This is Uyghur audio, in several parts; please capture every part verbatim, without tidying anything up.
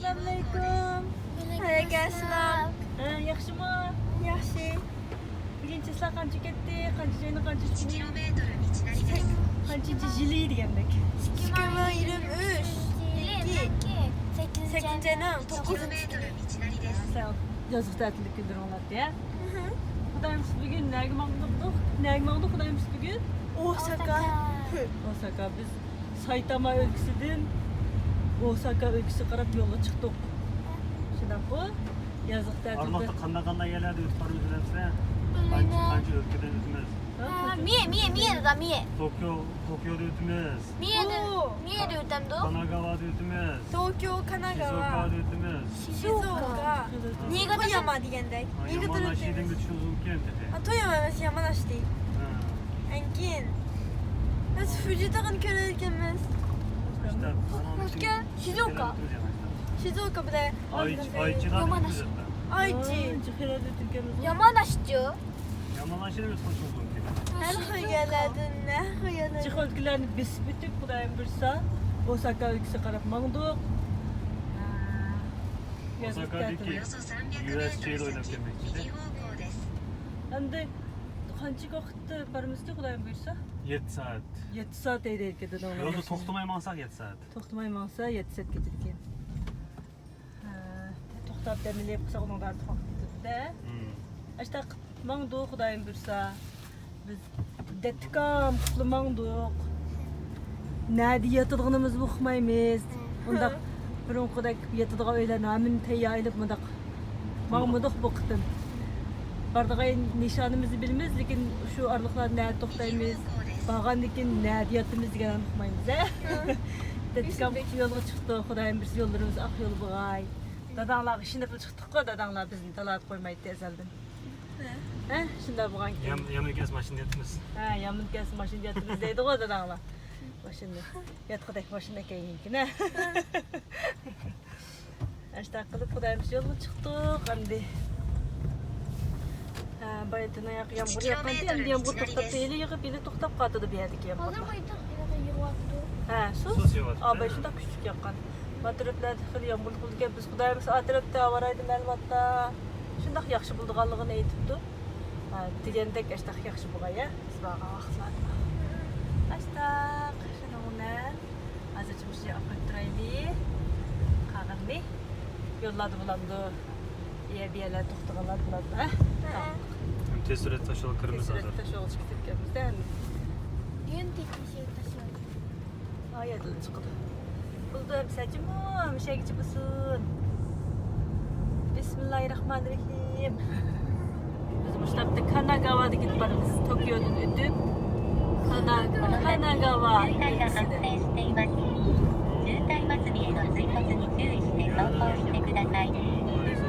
ئەسسالامۇئەلەيكۇم. ۋەئەلەيكۇم ئەسسالام. ھە، ياخشىمۇ؟ ياخشى. بۈگۈن چىسلا قانچە كەتتى؟ قانچە جاينى قانچە چۈشتى؟ قانچىنچى يىلى دېگەندەك. ئىككى مىڭ يىگىرمە ئۈچ. ئىككى. سەككىزىنچى ئاينىڭ توققۇزىنچى كۈنى. يازلىق تەتىللىك كۈنلىرىڭلاردا. خۇدايىم، بىز بۈگۈن نەگە ماڭدۇق؟ نەگە ماڭدۇق خۇدايىم، بىز بۈگۈن؟ ئوساكا. ئوساكا. بىز سايتاما ئۆلكىسىدىن ئوساكا ئۆلكىسىگە قاراپ يولغا چىقتۇق. شۇنداققۇ؟ يازلىق تەتىلدە. ئارىلىقتا قانداق قانداق يەرلەردە ئۆتۈپ بارىمىز بىلەمسىلەر؟ قانچە، قانچە ئۆلكىدىن ئۆتىمىز؟ ھە، مىيە، مىيە، مىيە دادا، مىيە. توكيو، توكيودا ئۆتىمىز. مىيەدە، مىيەدە ئۆتەمدۇ؟ كاناگاۋادا ئۆتىمىز. توكيو، كاناگاۋا. شىزوكادا ئۆتىمىز. شىزوكا. نېگاتىدا؟ توياما دېگەندەك. ھە، نېگاتىدا ئۆتىمىز. ياماناشىدىن چۈشىمىز مۇمكىن تېخى. ھە، توياما ئەمەس، ياماناشى. ھە. ئەنكىن. بىز فۇجىداغىنى كۆرەلىكەنمىز. شىزوكا. شىزوكا بىلەن. ئايچى، ئايچىغا ياماناشى. ئايچى. ياماناشى. ياماناشى دېمەي قوشۇلدۇم. ھەر خىل يەرلەردىن، ھەر خىل يەرلەردىن. جىق ئۆلكىلەرنى بېسىپ ئۆتۈپ، خۇدايىم بۇيرۇسا، ئوساكا ئۆلكىسىگە قاراپ ماڭدۇق. ئوساكادىكى يۇ ئېس جېدا ئويناپ كەلمەكچىدە. ئەمدى قانچە ۋاقىتتا بارىمىزكى، خۇدايىم بۇيرۇسا؟ يەتتە سائەت. يەتتە سائەت ھەيدەيدىكەن داداڭلار. يولدا توختىماي ماڭساق يەتتە سائەت. توختىماي ماڭسا يەتتە سائەت كېتىدىكەن. ھە، توختاپ دەم ئېلىپ قىلسا ئۇنىڭدا ئارتۇق ۋاقىت كېتىدۇ-دە. مم. ئاشتاق ماڭدۇق، خۇدايىم بۇيرۇسا. بىز دەتتىكام قىپلا ماڭدۇق. نەدە ياتىدىغىنىمىزنى ئۇقمايمىز. مم. ئۇنداق بۇرۇنقىدەك ياتىدىغان ئۆيلەرنى ھەممىنى تەييار ئېلىپ مۇنداق ماڭمىدۇق بۇ قېتىم. بارىدىغان نىشانىمىزنى بىلىمىز، لېكىن شۇ ئارىلىقلاردا نەدە توختايمىز، بارغاندىن كېيىن نەدە ياتىمىز دېگەننى ئۇقمايمىز، ھە؟ دەتتىكام يولغا چىقتۇق، خۇدايىم بۇيرۇسا يوللىرىمىز ئاق يول بولغاي. داداڭلارغا ئىشىنىپلا چىقتۇققۇ، داداڭلار بىزنى تالادا قويمايتتى ئەزەلدىن. ھە؟ ھە؟ شۇنداق بولغانكەن. يام-، يامان كەلسە ماشىنىدا ياتىمىز. ھە، يامان كەلسە ماشىنىدا ياتىمىز دەيدىغۇ داداڭلار. ماشىنىدا ياتقۇدەك ماشىنا ئەكەلگەنكىن، ھە؟ ئاشتاق قىلىپ خۇدايىم بۇيرۇسا يولغا چىقتۇق ئەمدى. ھە، بايا تۈنۈگۈن يامغۇر ياغقانىدى، ئەمدى يامغۇر توختاپتۇ، ھېلى يېغىپ، ھېلى توختاپ قالىدۇ بۇ يەردىكى يامغۇر. ھازىرمۇ يېغىۋاتىدۇ. ھە، سۇس. سۇس يېغىۋاتىدۇ. ئاباي شۇنداق كۈچلۈك ياغقان. ما تەرەپلەردە خېلى يامغۇرلۇق بولىدىكەن، بىز خۇدايىم بۇيرۇسا ئا تەرەپتە ھاۋارايدا مەلۇماتتا شۇنداق ياخشى بولىدىغانلىقىنى ئېيتىپتۇ. ھە، دېگەندەك ئاشتاق ياخشى بولغاي، ھە؟ بىز بارغان ۋاقىتلاردا. ئاشتاق، شۇنىڭ بىلەن ھازىرچە مۇشۇ يەرگە ئاپىرىپ تۇرايلى. قالغىنىنى يوللاردا بولامدۇ؟ يە، بۇ يەرلەردە توختىغانلار بولامدۇ، ھە؟ ھە. تېز سۈرئەتتە تاشيولغا كىرىمىز ھازىر. تېز سۈرئەتتە تاشيولغا چىقىپ كېتىمىز-دە. يەنە تېز سۈرئەتتە تاشيول. ئايەتتىن چىقىدۇ. بولدى، ئەمسە جۇمۇ مۇشەگىچە بولسۇن. بىسمىللاھىررەھمانىررەھىم. بىز مۇشۇ تەرەپتە كاناگاۋادىن كېتىپ بارىمىز. توكيودىن ئۆتۈپ، كانا-، كاناگاۋا.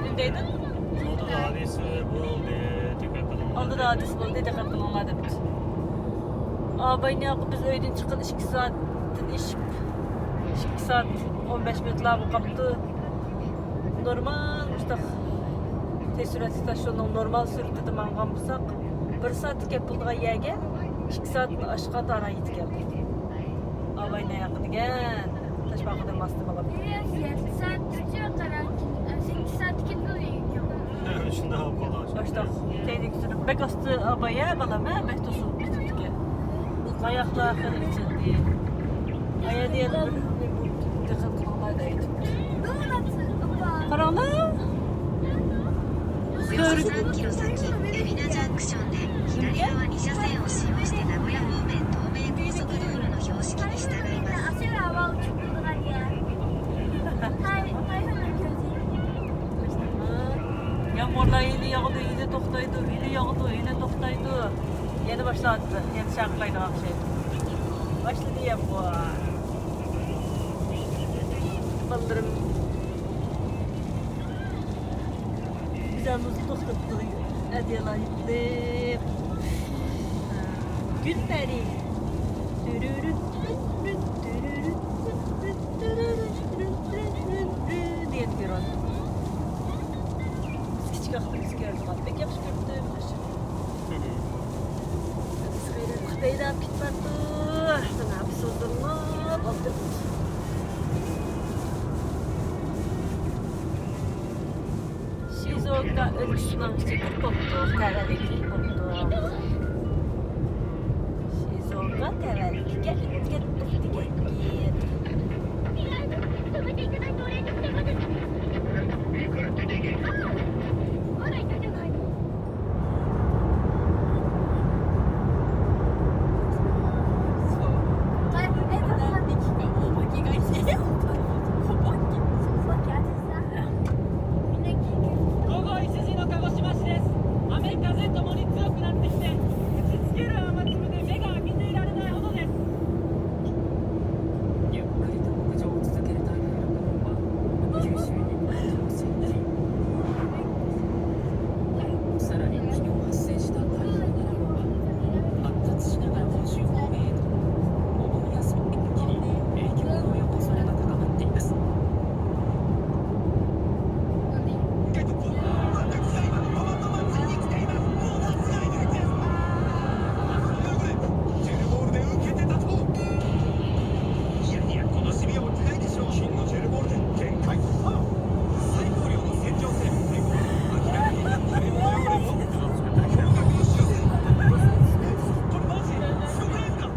نېمە دەيدۇ؟ ئالدىدا ئادرېسى بولدى، دىققەت قىلىڭلار. ئالدىدا ئادرېس بولدى، دىققەت قىلىڭلار دەپتۇ. ئاباينى بىز ئۆيدىن چىققىلى ئىككى سائەتتىن ئېشىپ، ئىككى سائەت ئون بەش مىنۇتلار بولۇپ قاپتۇ. نورمال مۇشۇنداق تېز سۈرئەتلىك تاشيولنىڭ نورمال سۈرئىتىدە ماڭغان بولساق، بىر سائەتتە كەپ بولىدىغان يەرگە ئىككى سائەتتىن ئاشقان تارا يېتىپ كەلدۇق. ئاباي نەياققا دېگەن تاشباغىدىن ماستىمىغا. يەتتە سائەتكىچە قاراڭكى، سەككىز سائەتكە كېلىدۇ دېگەن گەپ. شۇنداق بولۇپ قالدى. باشتا كەينىگە سۈرۈپ، بەك ئاستا ئاباي، ھە، بالام، ھە، بەك توسۇلۇپ كېتىپتىكەن. ئاياقلار خېلى ئېچىلدى. ئايا دېگەن بىر دىققەت قىلمايدۇ ئېيتىپ. قاراڭلار. およそさんキロ先、海老名ジャンクションで左側に車線を使用して名古屋方面東名高速道路の標識に従います。 يامغۇرلار ھېلى ياغىدۇ، ھېلى توختايدۇ، ھېلى ياغىدۇ، ھېلى توختايدۇ. يەنە باشلاۋاتىدۇ، يەنە شارقىرايدىغان ئوخشايدۇ. باشلىدى يامغۇر. بالىلىرىم بىزەر مۇزدا توختاپتۇ، ئەدىيالار يىقىلىپ. گۈلپەرى. دۈرۈرۈت، دۈرۈرۈت، دۈرۈرۈت، دۈرۈرۈت، دۈرۈرۈت دېگەن كۆرۈۋاتىمەن. بىز كىچىك ۋاقتىمىزدا كۆرىدىغان. بەك ياخشى كۆرۈپتىم. بىز قايرىلىپ قاپايلاپ كېتىپ بارىدۇ. مانا بىز ھازىرلاپ ئولتۇرۇپتۇ. ئۆلكىسىنىڭ ئىچىگە كىرىپ بوپتۇ، تەۋەلىككە كىرىپ بوپتۇ. شىزوكا تەۋەلىكىگە ئۆتۈپ كەتتۇق دېگەن گېپ.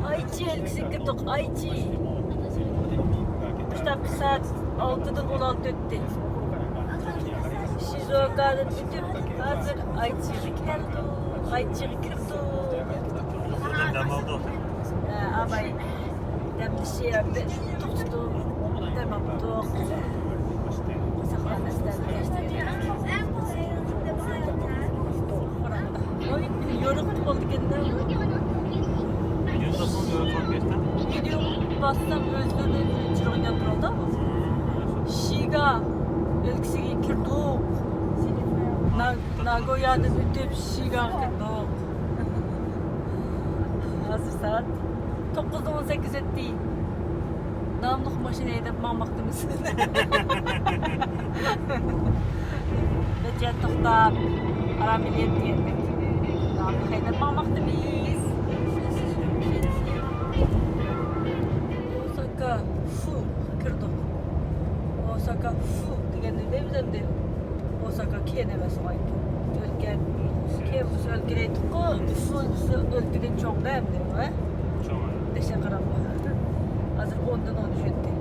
ئايچى ئۆلكىسىگە كىردۇق، ئايچى. مۇشۇنداق سائەت ئالتىدىن ئون ئالتە ئۆتتى. شىزوكادىن ئۆتۈپ، ھازىر ئايچىغا كەلدۇق، ئايچىغا كىردۇق. دەم ئالدۇق. ھە، ئاباي دەم ئېلىشى يەردە توختىدۇق، دەم ئاپتۇق. ساقلانماستىن كەچتى. يورۇق بولدىكەن-دە. ۋىدېو باسسام ئۆزلىرىدىن چىرىغان تۇرىدۇ. شىگا ئۆلكىسىگە كىردۇق. نا-، ناگويادىن ئۆتۈپ شىگاغا كىردۇق. ھازىر سائەت توققۇزدىن ئون سەككىز ئۆتتى. داۋاملىق ماشىنا ھەيدەپ ماڭماقتىمىز. بىر جايدا توختاپ، ئارام ئېلىپ دېگەندەك. داۋاملىق ھەيدەپ ماڭماقتىمىز. ئوساكا فۇ كىردۇق. ئوساكا فۇ دېگەننى دەيمىز ئەمدى. ئوساكا كېيىن ئەمەس ئۇ ئۆلكە. كېيىن بىز ئۆلكە دەيتتۇققۇ، فۇ، فۇ ئۆلكىدىن چوڭ دە ئەمدى ئۇ، ھە؟ چوڭ، ھە. دەشە قاراڭغۇ. ھازىر ئوندىن ئون ئۈچ ئۆتتى.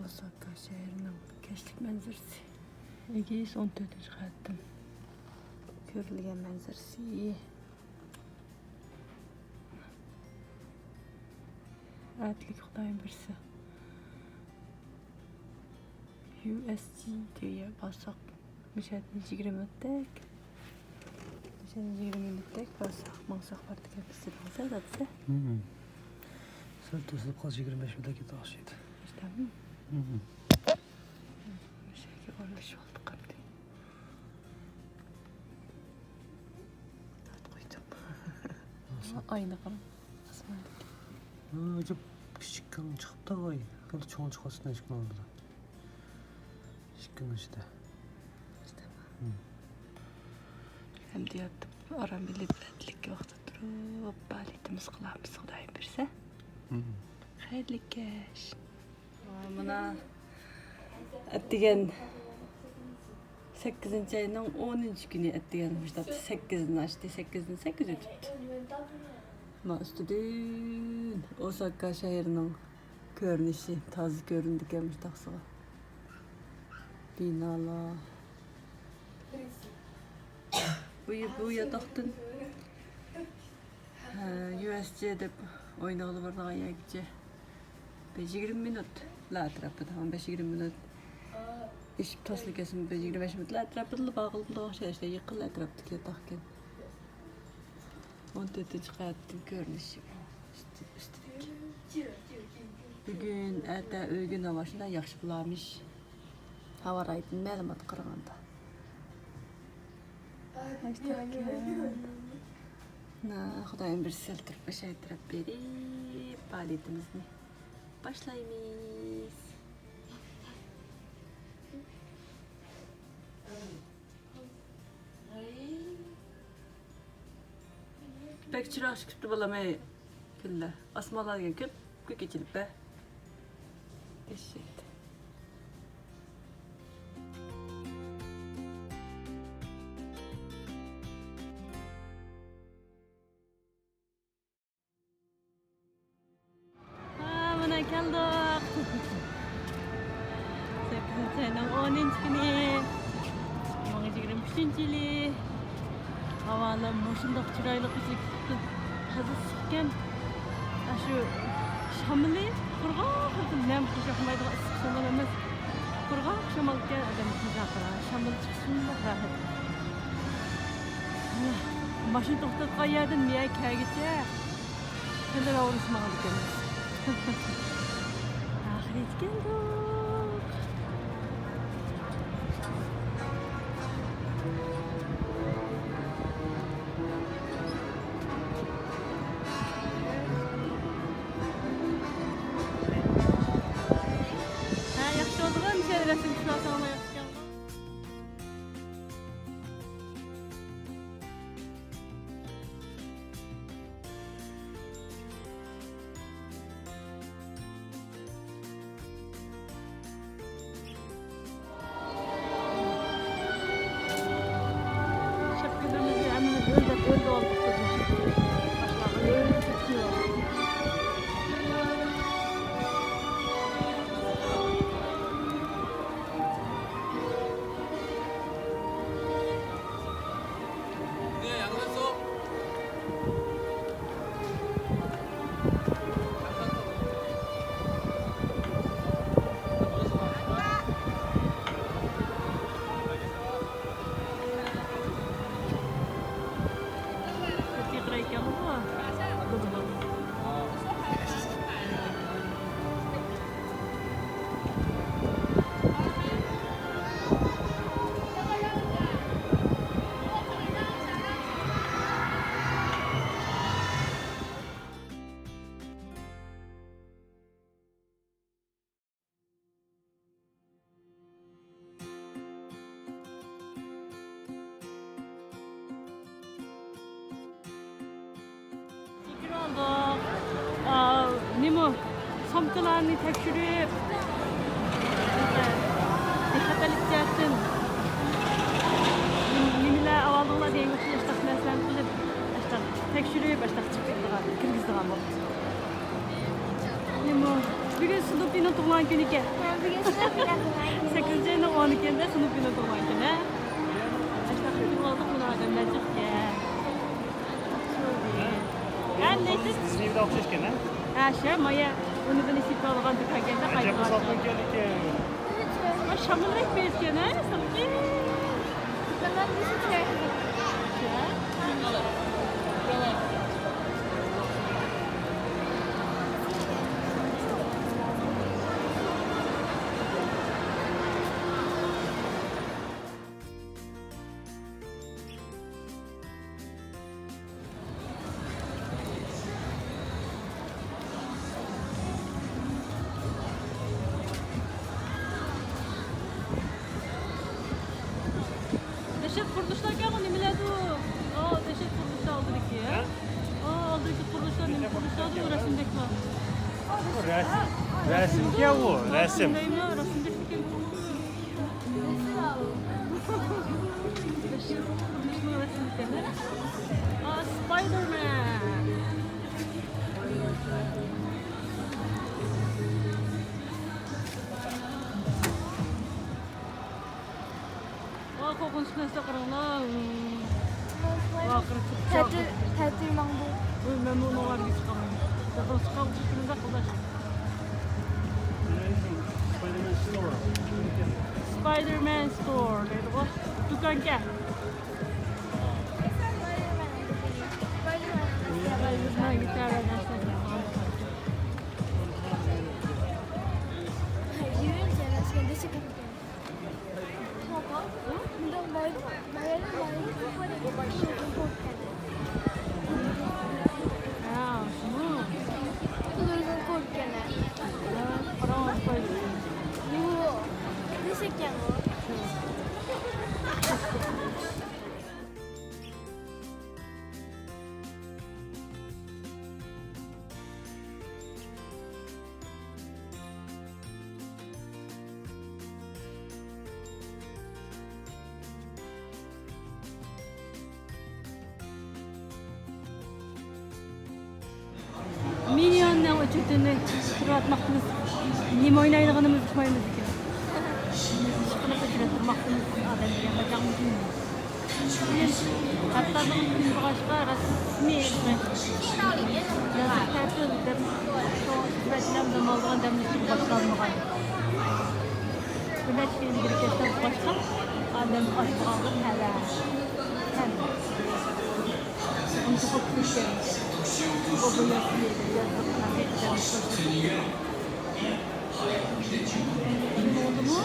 ئوساكا شەھىرىنىڭ كەچلىك مەنزىرىسى. ئېگىز ئون تۆتىنچى قەۋەتتىن كۆرۈلگەن مەنزىرىسى. ئەتىلىك خۇدايىم بۇيرۇسا يۇ ئېس جى دېگەن بارساق، مۇشۇ يەردىن يىگىرمە مىنۇتتەك. مۇشۇ يەردىن يىگىرمە مىنۇتتەك بارساق، ماڭساق بارىدىكەن بىز دېدىڭىز-ھە، دادىسى؟ مم. سەل توسۇلۇپ قالسا يىگىرمە بەش مىنۇتتەك كېتىدىغان ئوخشايدۇ. ئىشتەممۇ؟ مم. مۇشۇ يەرگە ئورۇنلىشىۋالدۇق ئەمدى. تارتىپ قويدۇم. ئاينى قاراڭ، ئاسماندىكى. ھە، ئەجەب كىچىككىنە چىقىپتۇ ۋاي. خېلى چوڭ چىقىۋاتىدۇ ئىشىكنىڭ ئالدىدا. ئىشىكنىڭ ئىچىدە. ئىشتەممۇ؟ مم. ئەمدى ياتىپ، ئارام ئېلىپ، ئەتىلىككە ۋاقىت تۇرۇپ، پائالىيىتىمىز قىلارمىز، خۇدايىم بۇيرۇسا. مم. خەيرلىك كەچ. مانا ئەتىگەن سەككىزىنچى ئاينىڭ ئونىنچى كۈنى، ئەتىگەن مۇشۇنداق سەككىزدىن ئاشتى، سەككىزدىن سەككىز ئۆتۈپتۇ. مانا ئۈستىدىن ئوساكا شەھىرىنىڭ كۆرۈنۈشى تازا كۆرۈنىدىكەن مۇشۇنداقسىغا. بىنالار. بۇ، بۇ ياتاقتىن ھە، يۇ ئېس جى دەپ ئوينىغىلى بارىدىغان يەرگىچە بىر يىگىرمە مىنۇتلا ئەتراپىدا، ئون بەش يىگىرمە مىنۇت ئېشىپ توسۇلۇپ كەتسىمۇ، بىر يىگىرمە بەش مىنۇتلا ئەتراپىدىلا بارغىلى بولىدىغان ئوخشايدۇ، يېقىنلا ئەتراپتىكى ياتاقكەن. ئون تۆتىنچى قەۋەتتىن كۆرۈنۈشى ئۈستىدىكى. بۈگۈن، ئەتە، ئۆگۈن ھاۋا شۇنداق ياخشى بولارمىش. ھاۋا رايىدىن مەلۇمات قارىغاندا. نا، خۇدايىم بۇيرۇسا سەل تۇرۇپ ئاشۇ ئەتراپ بېرىپ پائالىيىتىمىزنى باشلايمىز. بەك چىرايلىق چىقىپتۇ بالام، ئەي كۈنلەر. ئاسمانلار دېگەن كۆپ كۆك ئېچىلىپ بە. دەھشەت. ھا، مانا كەلدۇق. سەككىزىنچى ئاينىڭ ئونىنچى كۈنى. مىڭ يىگىرمە ئۈچىنچى يىلى. ھاۋالار مۇشۇنداق چىرايلىق ئېچىلىپ كېتىپتۇ. ھازىر ئىسسىقكەن. ئاشۇ شامىلى قۇرغاق، نەم خۇش ياقمايدىغان ئىسسىق شامال ئەمەس. قۇرغاق شامالكەن، ئادەم تېزراق شامىلى چىقسا شۇنداق راھەت. ماشىنا توختاتقان يەردىن مەن كەلگۈچە تىللار ئاغرىشمىغان ئىكەن. ئاخىرى يېتىپ كەلدۇق. ھە، ياخشى بولدىغۇ، مۇشۇ يەردە رەسىم چۈشۈرۈۋالساڭلار ياخشىكەن. شەپكىلىرىمىزنى ھەممىمىز ھۆل دەپ ھۆل دەۋالدۇق بىز. باشلارغا ھۆل كېتىپ. چېكىۋالدۇق. ئا، نېمە، سومكىلارنى تەكشۈرۈپ، بىخەتەرلىك جەھەتتىن نېمىلەر ئاۋالدىڭلار دېگەن ئوخشاش ئاشتاق نەرسىلەرنى قىلىپ، ئاشتاق تەكشۈرۈپ، ئاشتاق چىقىرىدىغان، كىرگۈزىدىغان بولدۇق. نېمە، بۈگۈن سنۇپىنىڭ تۇغۇلغان كۈنى ئىكەن. ھە، بۈگۈن سنۇپىنىڭ تۇغۇلغان كۈنى. سەككىزىنچى ئاينىڭ ئونى ئىكەن-دە، سنۇپىنىڭ تۇغۇلغان كۈنى. ئاشتاق كۈتۈۋالدۇق، مانا ئادەملەر جىقكەن. ھە، نېتىن؟ سىزنىڭكىگە ئوخشاشكەن، ھە؟ ھە، شۇ، مايا ئۇنى بىلىش يېتىۋالغان دۇكانكەن-دە، ئەجەب قايتىۋالدى. ئۇزاقتىن كەلدىكەن. ھە، شامىلىراق بېرىپكەن، ھە، سىزنىڭكى. دەھشەت قۇرۇلۇشلاركەنغۇ، نېمىلەردۇ؟ ئا، دەھشەت قۇرۇلۇشلار ئالدىدىكى، ھە؟ ئا، ئالدىدىكى قۇرۇلۇشلار نېمە قۇرۇلۇشلاردۇ؟ رەسىمدەكلا. رەسىم. رەسىمكەن ئۇ، رەسىم. رەسىمدەككەن. Spider-Man. ۋاي، قورقۇنچلۇق نەرسە قاراڭلار. ۋاقىرىپ تەتۈر، تەتۈر ماڭدى. ۋاي، مەنمۇ ئۇنىڭغا ئەگىشىپ قالمايمەن. زادىلا چىققان ئوخشاش تۇرىدۇ، قىزلار. Spider-Man Store دەيدىغۇ. دۇكانكەن. ھە، شۇمۇ؟ تېلېۋىزور كۆرۈپكەن. تۈنى تۇرۇۋاتماقتىمىز. نېمە ئوينايدىغىنىمىزنى ئۇقمايمىز ئىكەن. ئىشقىلىپ ئۆچرەتتۈرماقتىمىز ئادەمگە قاچانمۇ. ھەتتا بىر كۈن بولغاچقا، راست ئىسمى يازىق تەتىل دەپ، شۇ خىزمەتچىلەر دەم ئالىدىغان دەملىك باشلانمىغان. بىر نەچچە كۈن ئىلگىرى كەتسەم، باشقا ئادەم ئاچ بولغان بىر تەلە. تەلە. ئۇنتۇپ كەتكەن. ئوبيېكتنى يازدۇق، ھەقىقەتەن. شۇ بولدىمۇ؟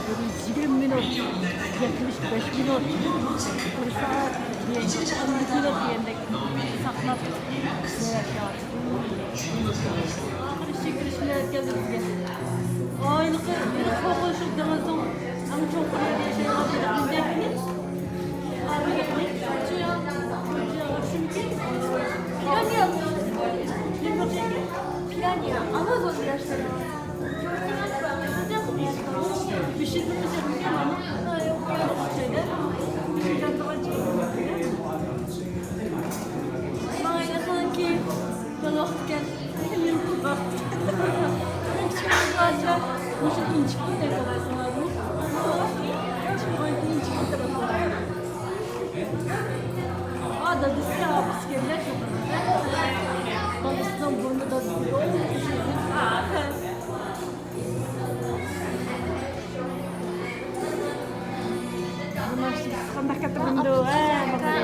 بىر يىگىرمە مىنۇت، يەتمىش بەش مىنۇت، بىر سائەت، ئون مىنۇت دېگەندەك ساقلاپ ياشاۋاتىمىز. ئاخىرى ئىشىك كىرىشىنى ئۆتكەزدى بىزگە. ئايلىقى بىر قوغلىشىپ دېڭىزنىڭ ئەڭ چوڭقۇر يەردە ياشايدىغان بىر بېلىقنى. پىرانيا. پىرانيا. ئامازون ياشايدۇ. ماڭا يېقىنكى بىر ۋاقىت ئىكەن. مۇشۇ ئىنچىكە دەپ قويغايسىڭلارمۇ؟ ئا، دادىسى ئاپىسى كەلگەن شۇ. دادىسىنىڭ بۇرنى دادىسى. قانداق كەتتى بۇندۇ؟ ھە،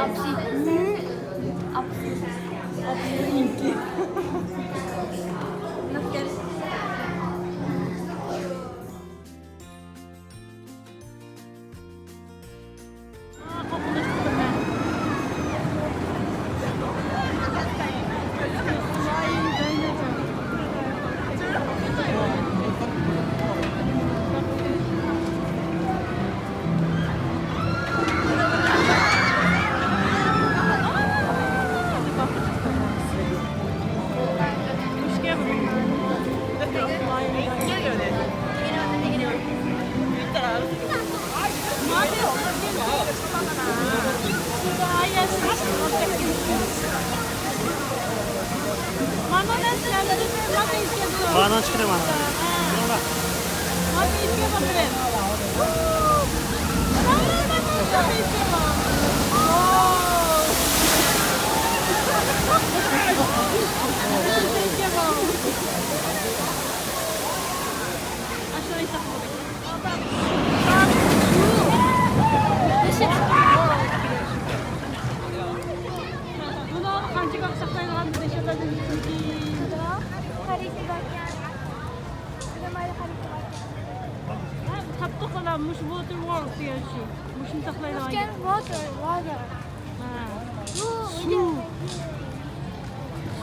ئاپىسى. ئاپىسى. ئاپىسىنىڭكى. Mama, ben sen de bir mama istiyorum. Bana çıkıyor bana. Mama istiyorum ben. بۇنى قانچە ۋاقىت ساقلايدىغان دېسەڭلار. تاپتۇق بالا، مۇشۇ ۋوتېر ۋورلد دېگەن شۇ. مۇشۇنى ساقلايدىغان. Water, water. ھە. سۇ.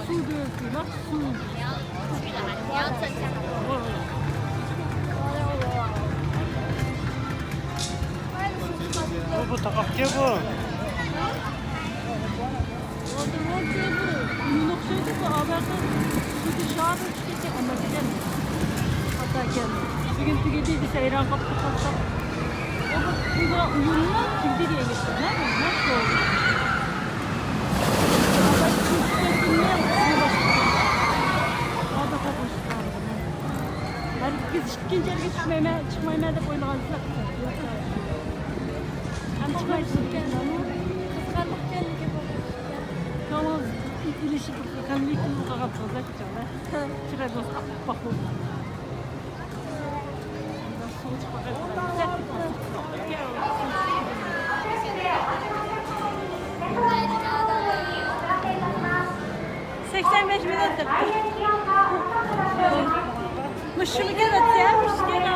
سۇ دېگەن سۇ، سۇ. بۇ، بۇ تاقاقكەن بۇ. بۈگۈن تۈگىدى دېسە ھەيران قاپتۇ قالساق. ئۇ بىر ئۇيۇمنىڭ تۈگىدى دېگەن گەپ. نە بۇ؟ نە شۇ؟ ھەرگىز ئىككىنچى يەرگە چۈشمەيمەن، چىقمايمەن دەپ ئويلىغانسىز. ھەم چىقمايسىز. قىزغىنلىق كەلدى. كۆڭلىڭىز ئېلىشىپ، غەملىك قىلىپ قالغان قىزلار. چىراي بولسا ئاپئاق بولغان. سەكسەن بەش مىنۇت دەپتۇ. مۇشۇمىكەن ئەتسە، مۇشۇكەن.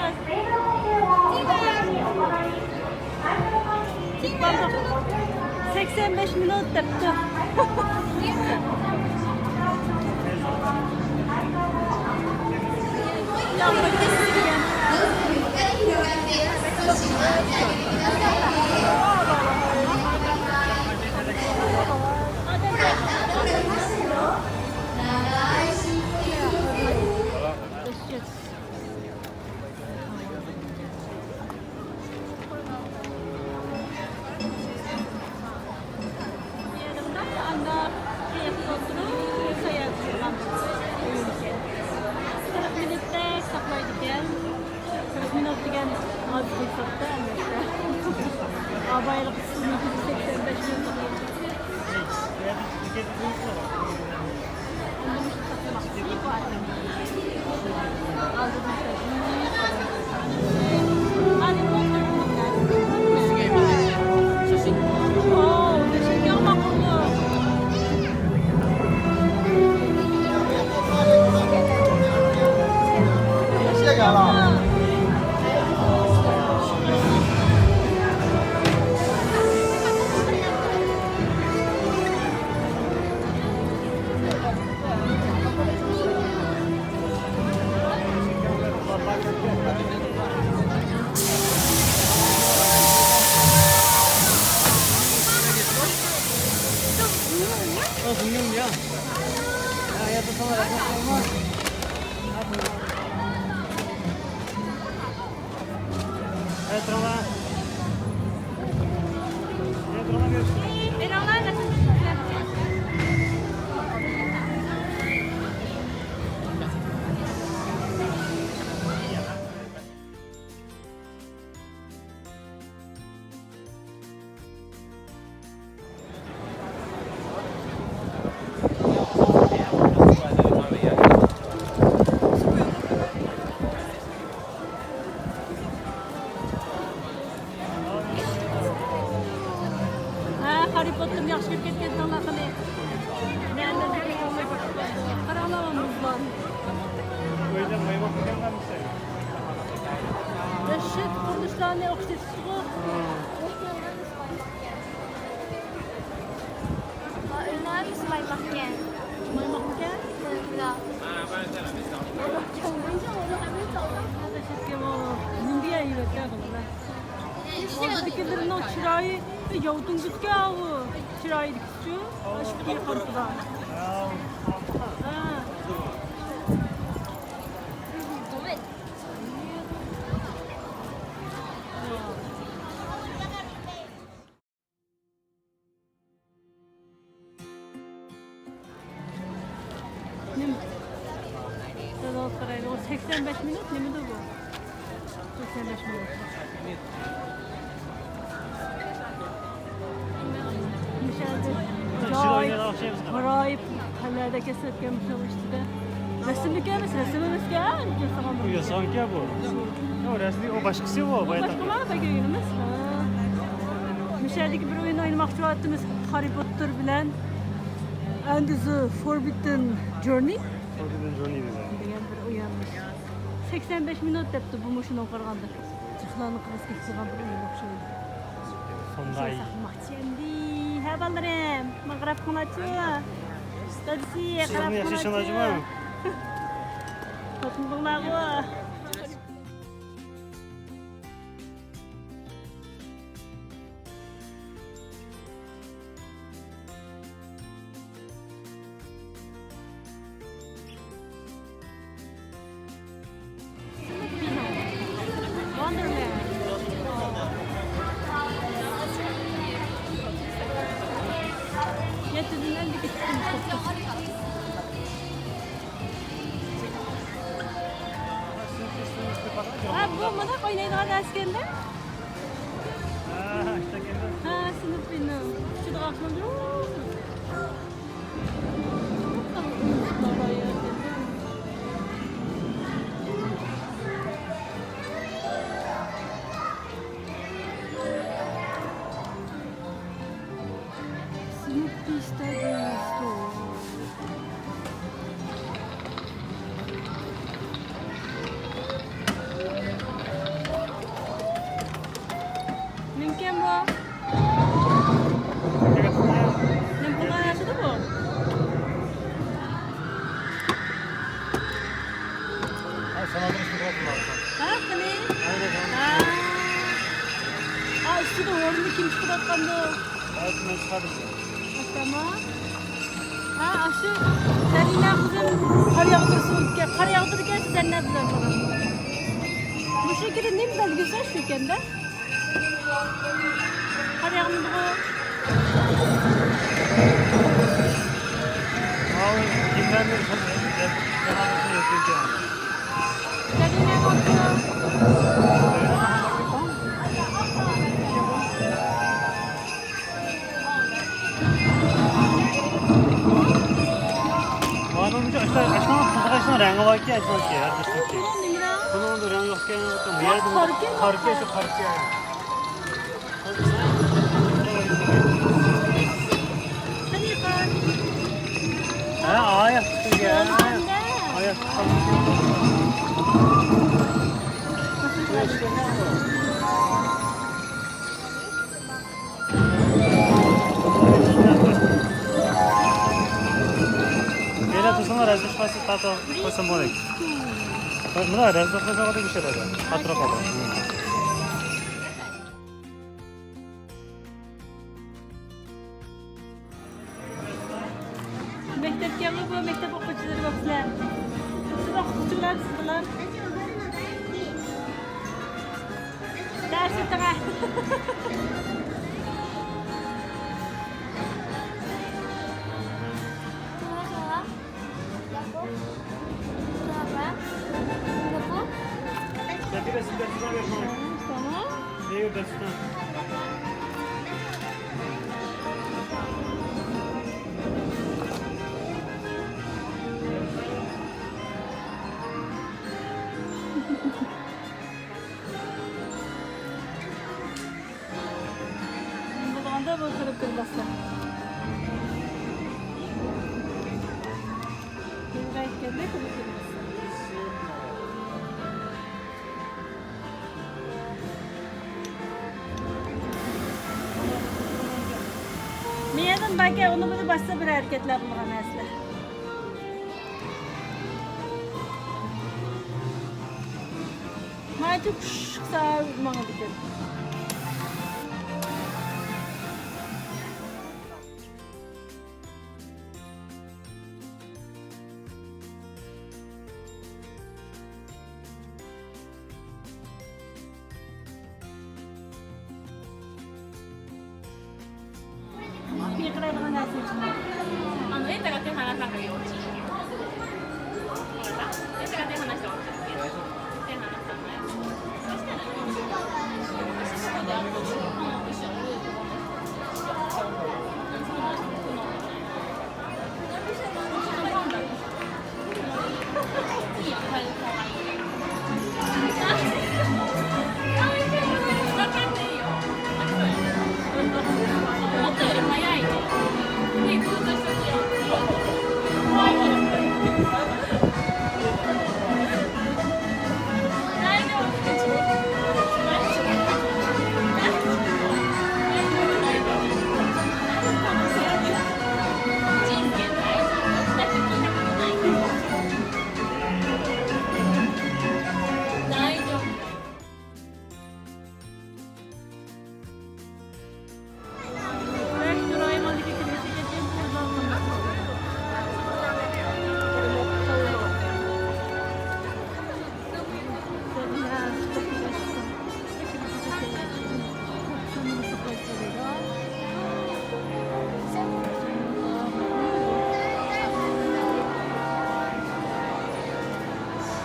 سەكسەن بەش مىنۇت دەپتۇ. بايلىق سۇنىڭكى سەكسەن بەش مىڭ. ھە، خاررى پوتتېرنى ياخشى كۆرۈپ كەتكەنسەڭلار قېنى. قاراڭلار، مۇزلار. دەھشەت قۇرۇلۇشلارنى ئوخشىتىشقۇ. مايماقمىكەن؟ ئىندىيەدىكىلەرنىڭ چىرايى، ياۋتۇڭگىسىكەن ئاۋۇ. چىرايىدىكىچۇ؟ ئاشۇ قىيىقانتىدا. ھە. نېمە؟ سەكسەن بەش مىنۇت نېمىدۇ بۇ؟ سەكسەن بەش مىنۇت. مۇشۇ يەردە ئاجايىپ غارايىپ قەلئەدە كەسەتكەن مۇشۇ ئىچىدە. رەسىملىك ئەمەس، رەسىم ئەمەسكەن، ياسىغان بۇ. ياسىغانكەن بۇ. ياق، رەسىملىك ئۇ باشقىسى ئۇ، بۇ باياتقى. باشقىمۇ؟ بەك ئۆيلىمىز. ھە. مۇشۇ يەردىكى بىر ئويۇن ئوينىماقچى بولۇۋاتىمىز. خاررى پوتتېر بىلەن And the Forbidden Journey. Forbidden Journey دېگەن. دېگەن بىر ئويۇنمىش. سەكسەن بەش مىنۇت دەپتۇ، بۇمۇ شۇنىڭغا قارىغاندا. جىقلارنى قىلىپ كېتىدىغان بىر ئويۇن ئوخشايدۇ. ساقلىماقچى ئەمدى. ھە، بالىلىرىم، ماڭا قاراپ قوڭلارچۇ. دادىسى، قاراپ قوڭلارچۇ. خوتۇن بوڭلارغۇ. يەتتىدىن ئەللىككە چىقتىم. ھە، بۇ مۇنداق ئوينايدىغان نەرسىكەندە. ھە، سىنىپ بىنو. ئۇچىدىغان قىلىدۇ. نېمىكەن بۇ؟ نېمە قىلغان ياشىدى بۇ؟ ھە، قېنى؟ ھە. ھە، ئۈستىدە ھورۇننى كىم چىقىرىۋاتقاندۇ؟ ھە، مەن چىقاردىم. تامام. ھە، ئاشۇ زەرىنە قىزىم قار ياغدۇرسۇن ئىكەن، قار ياغدۇرىدىكەن، شۇ زەرىنە بىلەن بۇلار. مۇشۇ يەردە نېمە بەلگىسى شۇ ئىكەندە؟ قار ياغمىدىغۇ؟ زەرىنە قاپتۇ. رەڭگى باركى، ئەجەبكى، ھەر بىرسىنىڭكى. بۇنىڭ رەڭگى يوقكەن، بۇ يەردە قاركى، قاركى، شۇ قاركى. ھە، ئاياق تۇتۇڭ، ھە. ئاياق تۇتۇڭ. يەنە تۇرسۇڭلار، رەزىل قىلماسلىق تارتىپ قويسام بولدى. مانا رەزىل قىلسا بولدى، بىر شەيلەردە. ئاتراپ ئالدى. مەكتەپكەنغۇ بۇ، مەكتەپ ئوقۇغۇچىلىرى بولۇپسىلەر. سىز ئوقۇغۇچىلار، سىزلار. دەرس ئۆتۈڭە. تامام. بولغاندا بۇ كىرىپ كىرمەسلەر. بىرگە ئېيتكەندە كىرىپ كىرمەسلەر. مىيەدىن باركەن، ئۇنى بىلىپ باشقا بىر ھەرىكەتلەر قىلغان ئەسلى. ماچۇ پۇشۇق ساۋۇت ماڭىدىكەن.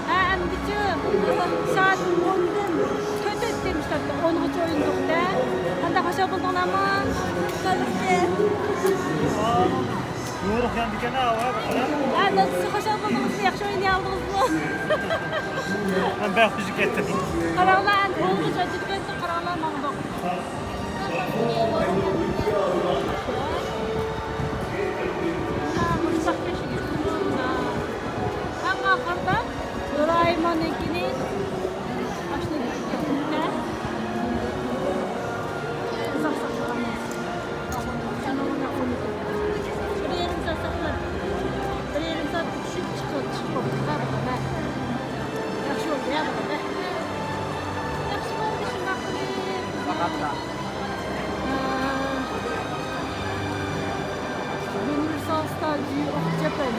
ھە، ئەمدىچۇ سائەت ئوندىن تۆت ئۆتتى، مۇشۇ ئونغىچە ئوينىدۇق-دە. قانداق، خۇشال بولدۇڭلارمۇ؟ يورۇق ياندىكەن ھاۋا بۇ قەدەر. ھە، ناسىسى خۇشال بولدىڭىزمۇ؟ ياخشى ئوينىيالدىڭىزمۇ؟ مەن بەك خۇشال كەتتىم. قاراڭلار، ئەمدى ئونغىچە ئۆتىدىكەن، قاراڭلار، ماڭدۇق. ئەڭ ئاخىرىدا دورايموننىڭكىنى ئاشۇنى ئۇزاق ساقلىغان. بىر يېرىم سائەت ساقلاپ، بىر يېرىم سائەت چۈشۈپ چىقىپ، چىقىپ بولدۇق. ياخشى بولدى يا، بالام. ياخشى بولدى، شۇنداق قىلىپ. ئۇنىۋېرسال ستادىيو ئوف جاپان.